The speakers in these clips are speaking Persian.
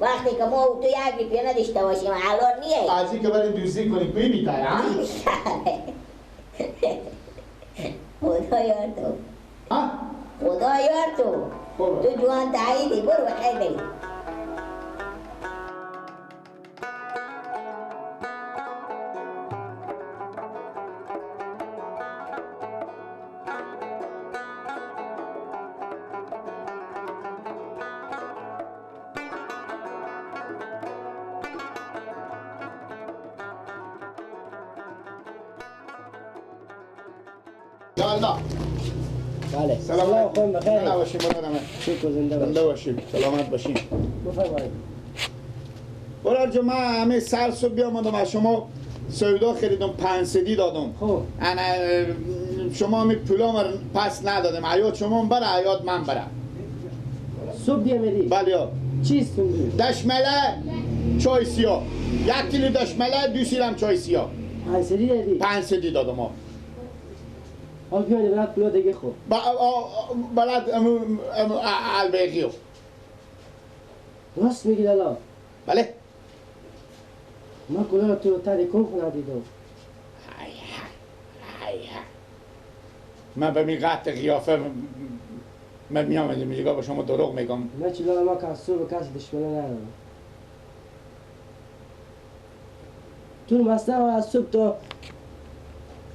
وقتی که ما تو یک روپیه نداشته باشیم حلال نیه. از این که بریم دوستی کنیم کوی بیتره ها؟ خدا یار تو. خدا یار تو. تو جوان تاییدی، برو بخیر بری. بله. سلام علیکم. بخیر. زنده باشیم برادرم. شکر، زنده باشیم. سلامت باشیم. بفرمایید. برادر جان من همه سر صبح بیامدم از شما سودا خریدم، 500 دادم. خب انا شما می پولام پس ندادم. حیات شما بره، حیات من بره. صبح بیامدی؟ بله. چیستون؟ دشمله چای سیاه. 1 کیلو دشمله، 2 سیرم چای سیاه. 500 دادی؟ 500 دادم. ها. حال بیانی بلد پولا دیگه خب. بلد البیقیو. راست میگی لالا؟ بله. ما کلا تو تا کن خونه دیدم. های های های. من به می قطع قیافه من میام میگم با شما دروغ میگم. من چی لالا، ما کسو به کسی دشمنی ندارم. تو مثلا از صبح تا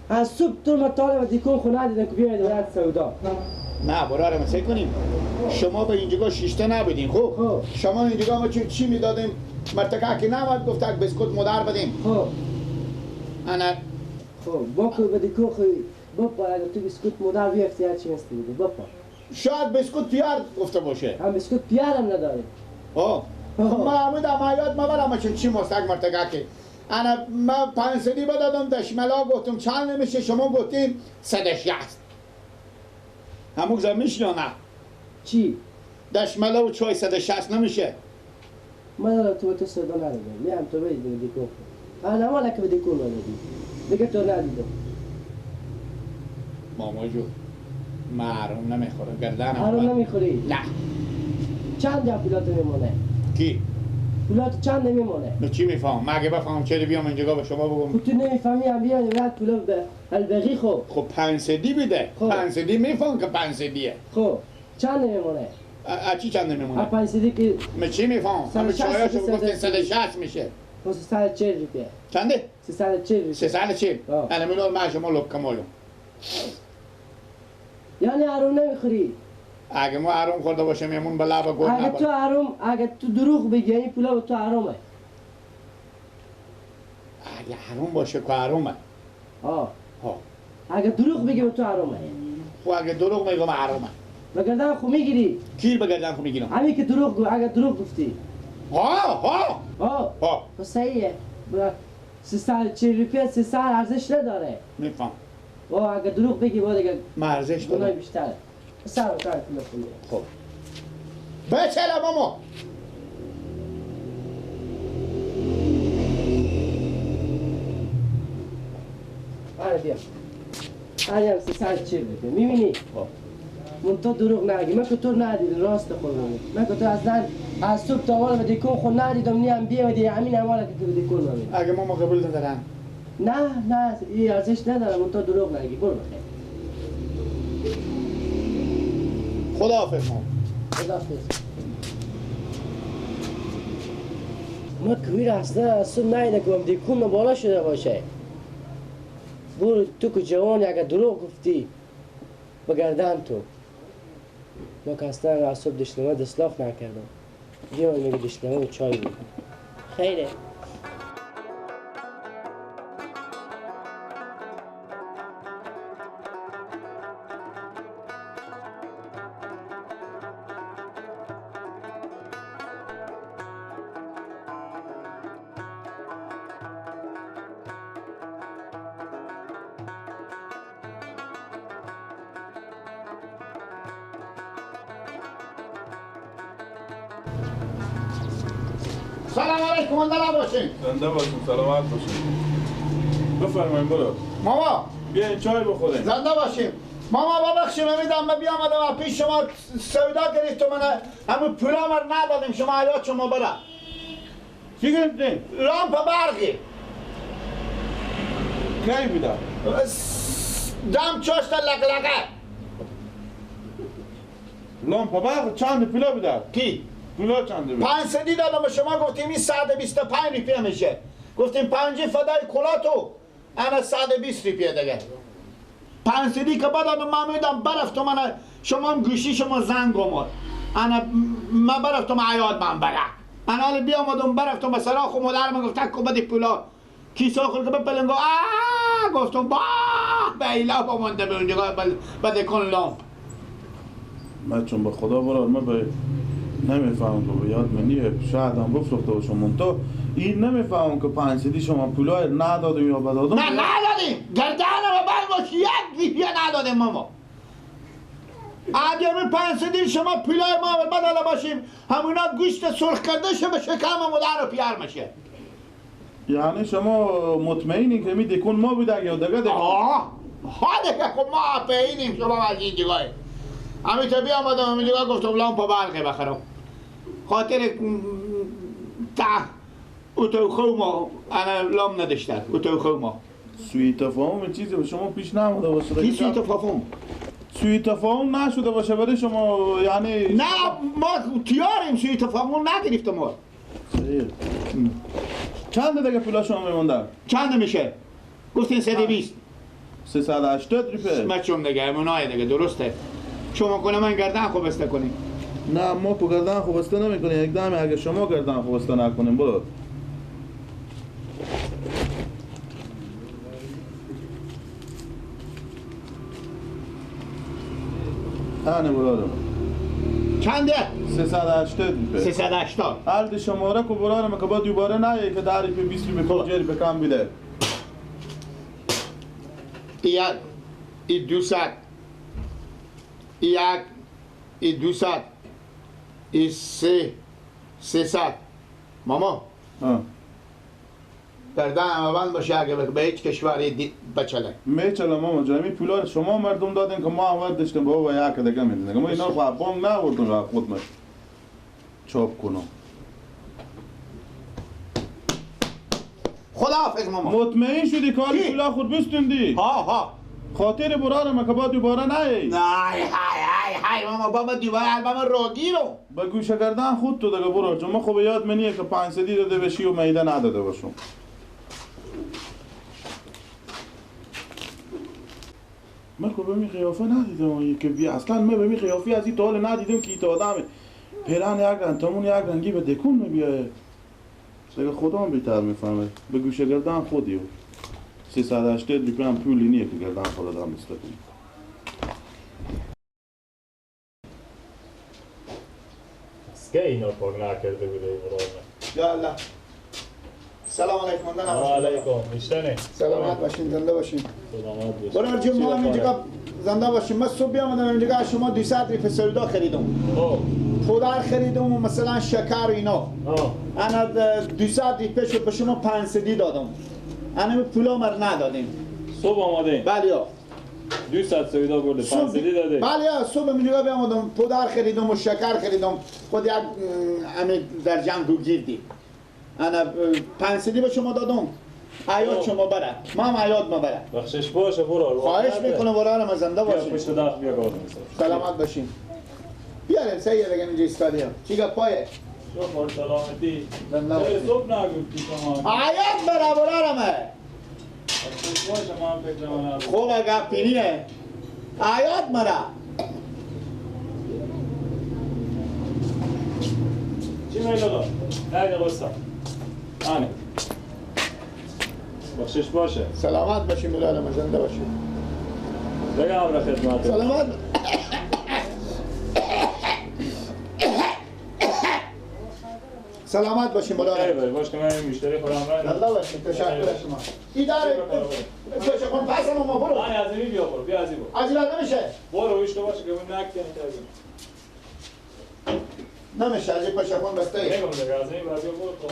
از صبح تو ما طالب دیکون خونه دیدم که بیاید باید سودا. نه برادر ما کنیم. شما به اینجا شیشته نبودین خب؟ شما اینجا ما چی میدادیم؟ مرتکه که نباید گفت یک بسکوت مادر بدیم. خب. انا خب با که به دیکون خو بابا اگه تو بسکوت مادر بیافتی هر چی هستی بده بابا. شاید بسکوت پیار گفته باشه. هم بسکوت پیار هم نداره. خب. ما همون دمایات ما برام چی مستق مرتکه که انا ما 500 بدادم دشملا گفتم چند نمیشه، شما گفتیم 160. همون میشه یا نه؟ چی؟ دشملا و چای 160 نمیشه. من تو تو صدا ندادم. میام تو بدی دیکو. انا مالک به دیکو ندادی. دیگه تو ندیدم. ماما جو من حروم نمیخورم، گردنم حروم نمیخوری؟ نه. چند جا پولات میمونه؟ کی؟ پولات چند نمیمونه؟ من چی میفهم؟ من اگه بفهمم چرا بیام اینجا به شما بگم؟ خب تو نمیفهمی هم بیام بعد پولا به البقی. خب خب 500 بده. 500 میفهم که 500. خب چند نمیمونه؟ چی چند نمیمونه؟ 500 که من چی میفهم؟ همه چایاشو گفتین 160 میشه. خب 340 روپیه. چنده؟ 340 روپیه. 340. انا منو من شما لکمالو. یعنی حروم نمیخوری؟ اگه ما حروم خورده باشیم یمون به لب گل اگه تو حروم، اگه تو دروغ بگی این پولا به تو حرومه. اگه حروم باشه که حرومه. آه. ها. اگه دروغ بگی به تو حرومه. خب اگه دروغ میگم حرومه. به گردن خو میگیری؟ کی به گردن خو میگیرم؟ همین که دروغ گو، اگه دروغ گفتی. ها ها. ها. ها. خب صحیحه. 340 روپیه 300 ارزش نداره. میفهم. وا اگه دروغ بگی با دیگه من ارزش داره. بیشتره. سر کار پول. خب. بچه ماما. آره بیا. آره 340 روپیه. میبینی؟ خب. من تو دروغ نگی، من که تو ندیدم راست خودم. من که تو اصلا از صبح تا حالا به دیکون خود ندیدم، نیم بیا دی همین اماله که به دیکون نمیدی. اگه ماما قبول ندارن. نه نه این ارزش نداره، من تو دروغ نگی، برو بخیر. خداحافظ ماما. خداحافظ. ما کویر اصلا از صبح ندیدم که دیکون بالا شده باشه. برو تو که جوانی اگه دروغ گفتی به گردن تو. ما که اصلا از صبح دشنمه دسلاف نکردم. بیام میگه دشنمه و چای بود. خیره. سلام علیکم، زنده باشین. زنده باشین، سلامت باشین. بفرمایید برو. ماما بیاین چای بخوریم. زنده باشین. ماما ببخشید من میدم، من بیام الان پیش شما سودا گرفت و من همون پولا من ندادیم، شما حیات شما بره. چی گرفتیم؟ لامپ برقی. کی بوده؟ دم چاشت لقلقه. لامپ برق چند پولا بوده؟ کی؟ پولا چند بوده؟ 500 دادم به شما، گفتیم این 125 روپیه میشه. گفتیم 5 فدای کلاتو، انا 120 روپیه دیگه. 500 که بعد من میدم برفت من، شما هم گوشی شما زنگ اومد. انا من برفتم عیاد من بره. انا حالا بیامدم برفتم به سراخ و مادر من گفت تک بدی پولا. کیسه خود که بپلنگو گفتم با به ایلا با مونده به اونجا بده کن لامپ. من چون به خدا برار من به نمیفهمم که به یاد منیه، شاید هم بفروخته باشم، منتها این نمیفهمم که 500 شما پولای ندادم یا بدادم. نه ندادیم، گردن رو بند باش، یک روپیه ندادیم ماما. اگه می 500 شما پولای ما بداده باشیم، همونا گوشت سرخ کرده شه به شکم مادر رو پیار میشه. یعنی شما مطمئنی که می دکون ما بوده یا دیگه دکون؟ آه ها دیگه، خب ما پینیم شما از این دیگه. همین تا بیامدم همین دیگه گفتم لامپ برقی بخرم. خاطر تا اتو خو ما انا لام نداشتن اتو خو ما. سوء تفاهم چیزی به شما پیش نموده باشه؟ کی سوء تفاهم؟ سوء تفاهم نشده باشه برای شما یعنی؟ نه ما تیاریم، سوء تفاهم نگرفتم ما. صحیح. چند دیگه پولا شما میمونده؟ چند میشه؟ گفتین 120. 380 روپیه. مچم دیگه همونای دیگه درسته. شما کنه من گردن خوب بسته کنیم. نه ما کو گردن خوب بسته نمی‌کنیم، یک دم اگه شما گردن خوب بسته نکنیم برو. آنه برادرم. چنده؟ 380 روپیه. 380. هر شماره کو برادرم که بعد دوباره نه که داری په 20 روپیه 50 روپیه کم بیده. یک، ای 200. یک، ای 200. ای 300. ماما. گردن همه بند باشه اگه به هیچ کشوری بچله. میچله ماما جان، این پولا شما مردم دادین که ما هم داشتیم بابا یک دیگه میدادیم. ما اینا رو بانک نبردیم خود ما چاپ کنم. خداحافظ ماما. مطمئن شدی کاری پولا خود بستوندی؟ ها ها. خاطر برارم که با دوباره نه. نه های های های ماما بابا دوباره البم روگی رو. با گوشه کردن خود تو دیگه برو چون ما خب یاد منیه که 500 داده بشی و میده نداده باشم. من خب به می قیافه ندیدم که بی اصلا من به می قیافه از این تا حال ندیدم که ایتا آدم پیرن یک رنگ تمون یک رنگی به دکون میبیایه. دیگه خدا هم بهتر میفهمه. به گوشه گردن خودی و 380 روپیه هم پولی نیه که گردن خود آدم بسته کنی. اسکه اینا پاک نکرده بوده ای برادر. یا الله. سلام علیکم. سلام علیکم. میشتنه. سلامت باشین، زنده باشین. سلامت باشین. برادر جون ما اینجا زنده باشین. من صبح بیامدم اینجا شما 200 ریف سودا خریدم. خب پودر خریدم و مثلا شکر و اینا. انا 200 ریف شد به شما 500 دادم. انا پولا مر ندادیم. صبح آمده. بله. 200 سودا برده 500 داده. بله صبح اینجا بیامدم پودر خریدم و شکر خریدم. خود یک همین در جنگ گیردی. انا 500 به شما دادم. عیاد شما بره. ما هم عیاد ما بره. بخشش باشه برو. خواهش میکنم برادرم زنده باشین. پشت دخ بیا گاز. سلامت باشین. بیاریم سعی بگم اینجا ایستادیم. چی گپایه؟ شما سلامتی. زنده باشین. صبح نگفتی شما. عیاد بره برادرم. بخشش باشه ما هم فکر نمونم. خوب گپینیه. عیاد مره. چی میگه؟ نه قصه. آنه. بخشش باشه. سلامت باشین برادرم زنده باشین. بگم را خدمت. سلامت. سلامت باشین برادرم. باش که من مشتری خودم را. زنده باشین. تشکر از شما. اداره تشکر پس ما برو. آنه از این بیا برو. بیا از این برو. از این نمیشه. برو ایش تو باشه که اون نکنه تا. نمیشه از این پشکون بسته. نمیگم دیگه از این بیا برو تو.